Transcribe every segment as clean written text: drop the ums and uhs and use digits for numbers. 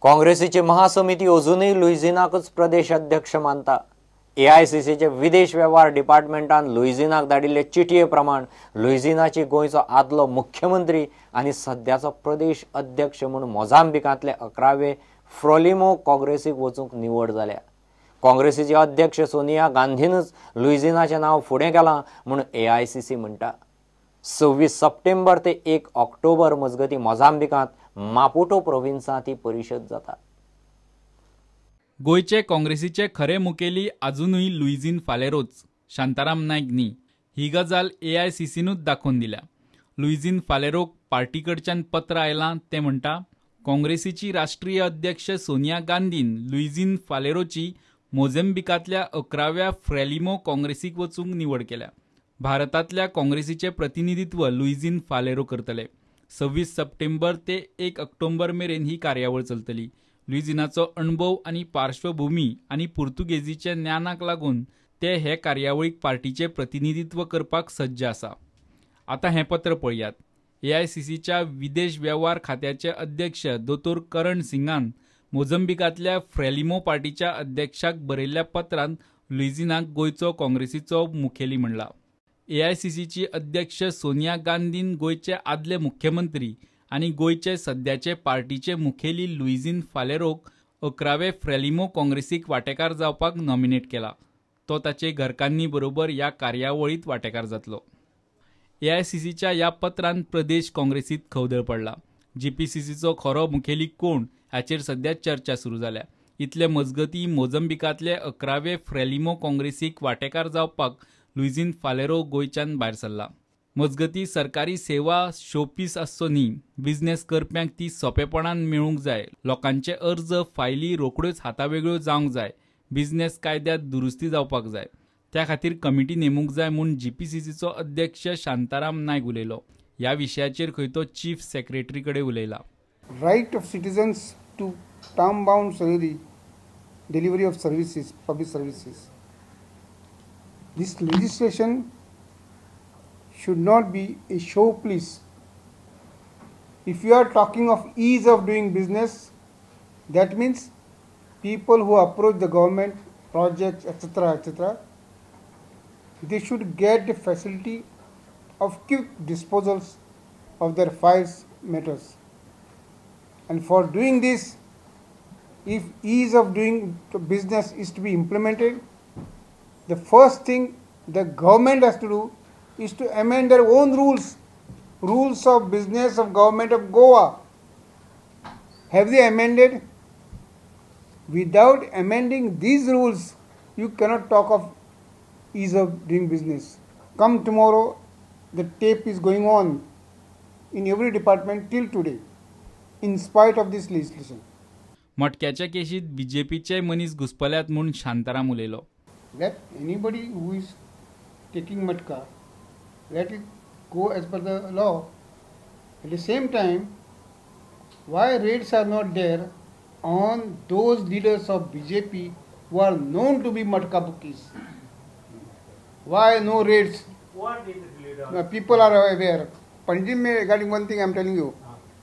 काँग्रेसीची महासमिती अजूनय लुईझिनाकच प्रदेश अध्यक्ष मानता. एआयसीसीचे विदेश वेव्हार डिपार्टमेंटान लुईझिनाक धाडिल्ले चिटये प्रमाण लुईझिनाची गोंयचो आदलो मुख्यमंत्री आनी सद्याचो प्रदेश अध्यक्ष म्हूण मोझांबिकांतले 11वे फ्रोलिमो काँग्रेसीक वचूंक निवड जाल्या. काँग्रेसीचे अध्यक्ष सोनिया गांधीनच लुईझिनाचें नांव फुडें केलां म्हूण एआयसीसी म्हणटा. 26 सप्टेंबर ते 1 ऑक्टोबर मजगतीं मोझांबिकांत मापुटो प्रोविन्सांत ही परिशद जाता. गोंयचे काँग्रेसीचे खरे मुखेली आजुनूय लुईझिन फालेरोच, शांताराम नायक न्ही. ही गजाल एआयसीसीनूच दाखोवन दिल्या. लुईझिन फालेरोक पार्टी कडच्यान पत्र आयलां तें म्हणटा, काँग्रेसीची राष्ट्रीय अध्यक्ष सोनिया गांधीन लुईझिन फालेरोची मोझेंबिकांतल्या 11व्या फ्रेलिमो काँग्रेसीक वचूंक निवड केल्या. भारतांतल्या काँग्रेसीचें प्रतिनिधित्व लुईझिन फालेरो करतले. 26 सप्टेंबर ते 1 ऑक्टोबर मेरेन ही कार्यावळ चलतली. लुईझिनाचो अणभव आनी पार्श्वभूमी आनी पुर्तुगेजीच्या ज्ञानाक लागून ते हे कार्यावळीक पार्टीचें प्रतिनिधित्व करपाक सज्ज आसा. आतां हें पत्र पळयात. एआयसीसीच्या विदेश वेव्हार खात्याचे अध्यक्ष दोतोर करण सिंगान मोझंबिकांतल्या फ्रेलिमो पार्टीच्या अध्यक्षाक बरयल्ल्या पत्रांत लुईझिनाक गोंयचो काँग्रेसीचो मुखेली म्हणला. एआयसीसीची अध्यक्ष सोनिया गांधीन गोंयचे आदले मुख्यमंत्री आनी गोंयचे सद्याचे पार्टीचे मुखेली लुईझिन फालेरोक 11वे फ्रेलिमो काँग्रेसीक वांटेकार जावपाक नॉमिनेट केला. तो ताचे घरकान्नी बरोबर ह्या कार्यावळींत वांटेकार जातलो. एआयसीसीच्या ह्या पत्रान प्रदेश काँग्रेसीत खवदळ पडला. जीपीसीसीचो खरो मुखेली कोण हाचेर सद्या चर्चा सुरू जाल्या. इतले मजगतीं मोझंबिकांतले 11वे फ्रेलिमो काँग्रेसीक वांटेकार जावपाक लुईझिन फालेरो गोंयच्यान भायर सरला. मजगतीं सरकारी सेवा शोपीस आसचो न्ही, बिझनेस करप्यांक ती सोंपेपणान मेळूंक जाय, लोकांचे अर्ज फायली रोखड्योच हातावेगळ्यो जावंक जाय, बिझनेस कायद्यांत दुरुस्ती जावपाक जाय, त्या खातीर कमिटी नेमूंक जाय म्हूण जीपीसीसीचो अध्यक्ष शांताराम नायक उलयलो. ह्या विशयाचेर खंय तो चीफ सेक्रेटरी कडेन उलयला. Right of citizens to term bound salary, delivery of services, public services. This legislation should not be a show please. If you are talking of ease of doing business, that means people who approach the government, projects, etc., etc., they should get the facility of quick disposals of their files, matters. And for doing this, if ease of doing business is to be implemented, the first thing the government has to do is to amend their own rules, rules of business of government of Goa. Have they amended? Without amending these rules, you cannot talk of ease of doing business. Come tomorrow, the tape is going on in every department till today, in spite of this legislation. मटक्याच्या केशीत बीजेपीचे मनीस घुसपल्यात म्हूण शांताराम उलयलो. Let anybody who is taking matka, let it go as per the law. At the same time, why raids are not there on those leaders of BJP who are known to be matka bookies? Why no raids? What is the leader? People are aware. Panjim, regarding one thing I am telling you,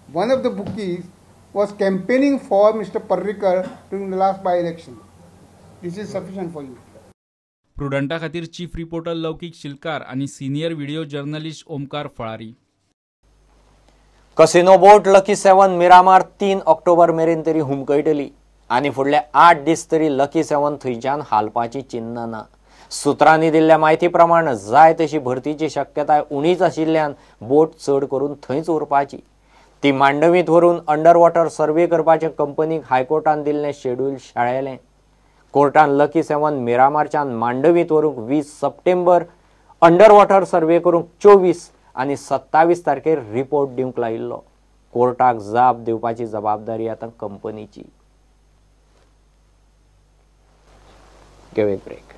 one of the bookies was campaigning for Mr. Parrikar during the last by-election. This is sufficient for you. प्रुडंटा खातीर chief reporter लौकीक शिलकार आनी senior video journalist Omkar Falari. Casino boat Lucky 7 Miramar 3 October मेरेन तरी हुमकळटली आनी फुडले 8 दीस तरी lucky 7 थंयच्यान हालपाची चिन्ह ना. सुत्रांनी दिल्ल्या म्हायती प्रमाण जाय तशी भरतीची शक्यताय उणीच आशिल्ल्यान बोट चड करून थंयच उरपाची. ती मांडवींत व्हरून अंडर वॉटर सर्वे करपाचें कंपनीक हायकोर्टान दिल्लें शेड्यूल शाळेलें. कोर्टान लकी 7 मिरामारच्यान मांडवींत व्हरूंक 20 सप्टेंबर, अंडर वॉटर सर्वे करूंक 24 आनी 27 तारखेर रिपोर्ट दिवंक लायिल्लो. कोर्टाक जाप दिवपाची जबाबदारी आतां कंपनीची. घेवया ब्रेक.